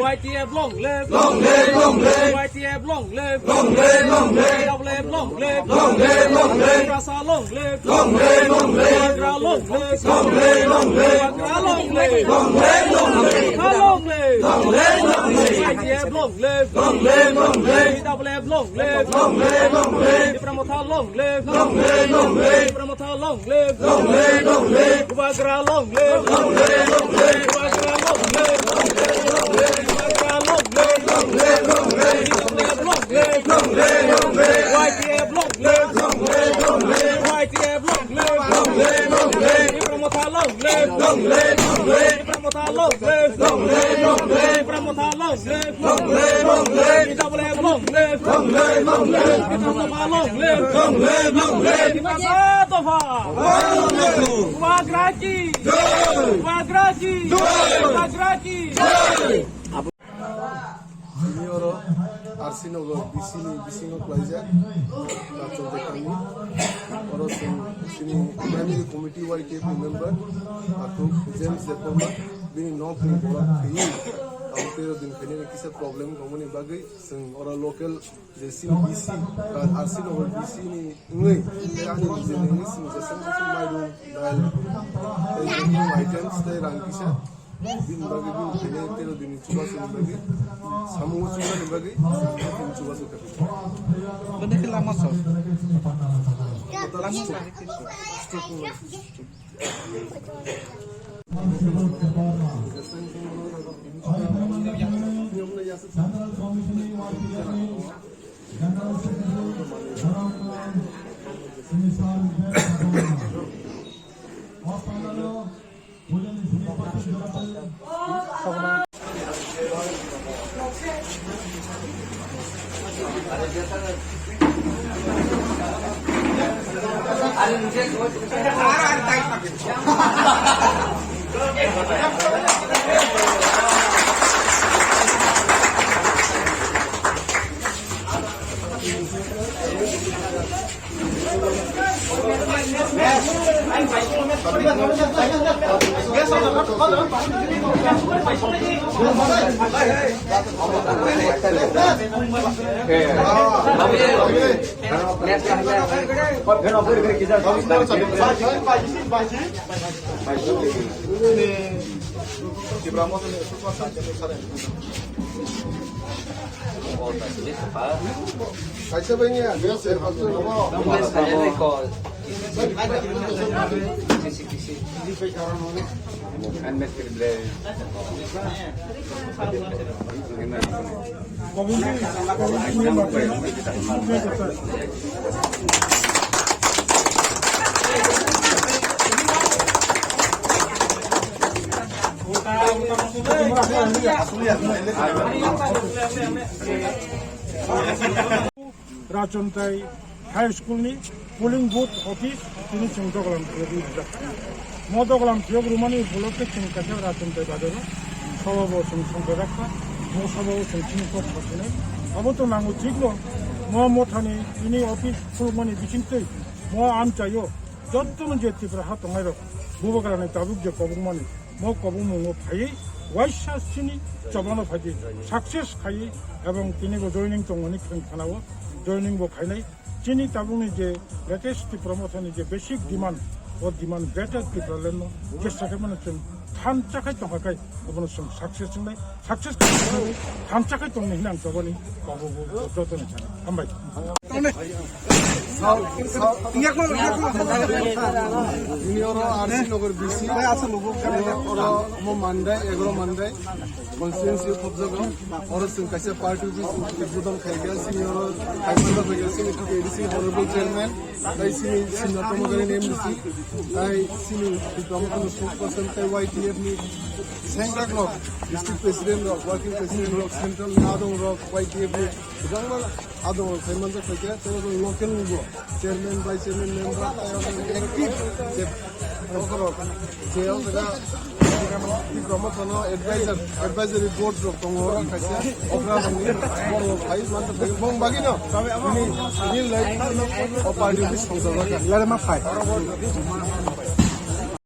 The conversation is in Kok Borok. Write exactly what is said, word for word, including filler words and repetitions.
Y T F long live! Long live, long live! Y T F long live! Long live, long live! T W F long live! Long live, long live! Tiprasa long live! Long live, long live! Bubagra long live! Long live, long live! Bubagra long live! Long live, long live! Tiprasa long live! Long live, long live! Y T F long live! Long live, long live! T W F long live! Long live, long live! Tipra Motha long live! Long live, long live! Tipra Motha long live! Long live, long live! Bubagra long live! Long live, long live! Bubagra long live! Long live, long live! Bubagra long live! Long live, long live! T W F long live! Long live, long live! Y T F long live! Long live, long live! Y T F long live! Long live, long live! Tipra Motha long live! Long live, long live! Tipra Motha long live! Long live, long live! Tipra Motha long live! Long live, long live! T W F long live! Long live, long live! Tipra Motha long live! Long live, long live! Tiprasa dopha! Long live! Bubagra ki! Jai! Bubagra ki! Jai! Bubagra ki! Jai! Tini oro R C Nagar B C ni bisingo klaijak, Rachel Dekarni. Oro chwng chini primary committee Y T F ni member, Athuk James Debbarma, bini nok ni borok thwi, abo tero din khainai kisa problem tongmani bagwi chwng oro local je chini B C, R C Nagar B C ni wngwi, tei ani nijini wngwi chwng jeswk jeswk mairum, dal, tei items tei rang kisa. Bini bagwi bini khainai tero dini chubachu ni bagwi, samungo chubani bagwi, bini chubachu kha. Bini khe lama sok. Lama sok. Kaisa bini ya, biasa ya, biasa ya. Rachontai High School ni polling booth office tini chwng doglam phiyogwi rijak. Mo doglam phiyok rwmani upolokhe chwng kaisa Rachontai bazaro sabha bo chwng songkha rakha, mo sabha o chwng chini kok sasinai. Abo to nango chikno mo mothani tini office khulukmani bisingtwi mo amchaio jottono je Tripura ha tongnai rok bubagrani tabuk je kobokmani mo kobokmungo phaiwi waisa chini chobano phaidi success khaiwi ebong tini bo joining tongmani khwng khanao joining bo khainai. Chini tabukni je latest Tipra Mothani je basic demand, o demand Greater Tipraland no jesa khe mano chwng thansa khai tongkha khai, abono chwng success wngnai, success khai thansa khai tongni hinang tobani kabo bo joto ni thani. Hambai. Tini oro R C Nagar B C, oro mo Mandai, egro Mandai constituency khobjago. Oro chwng kaisa party office uddhodon khaikha, chini oro kaimanrok khaikha, chini A D C honorable chairman, tai chini senior promoter ni M D C, tai chini Tipra Motha ni spokesperson, tai Y T F ni sengkrak rok, district president rok, working president rok, central ni adong rok, Y T F ni kwbangma adong rok kaimanjak khaikha, tei local ni bo chairman, vice chairman, member, tei active je bokhorok, je o jaga Tipra Motha no advisor, advisory board rok tongo, oro kaisa okra rokni borok phai manjak phai bong bagwi no bini real life o party office songchar jaka. Lare ma phai.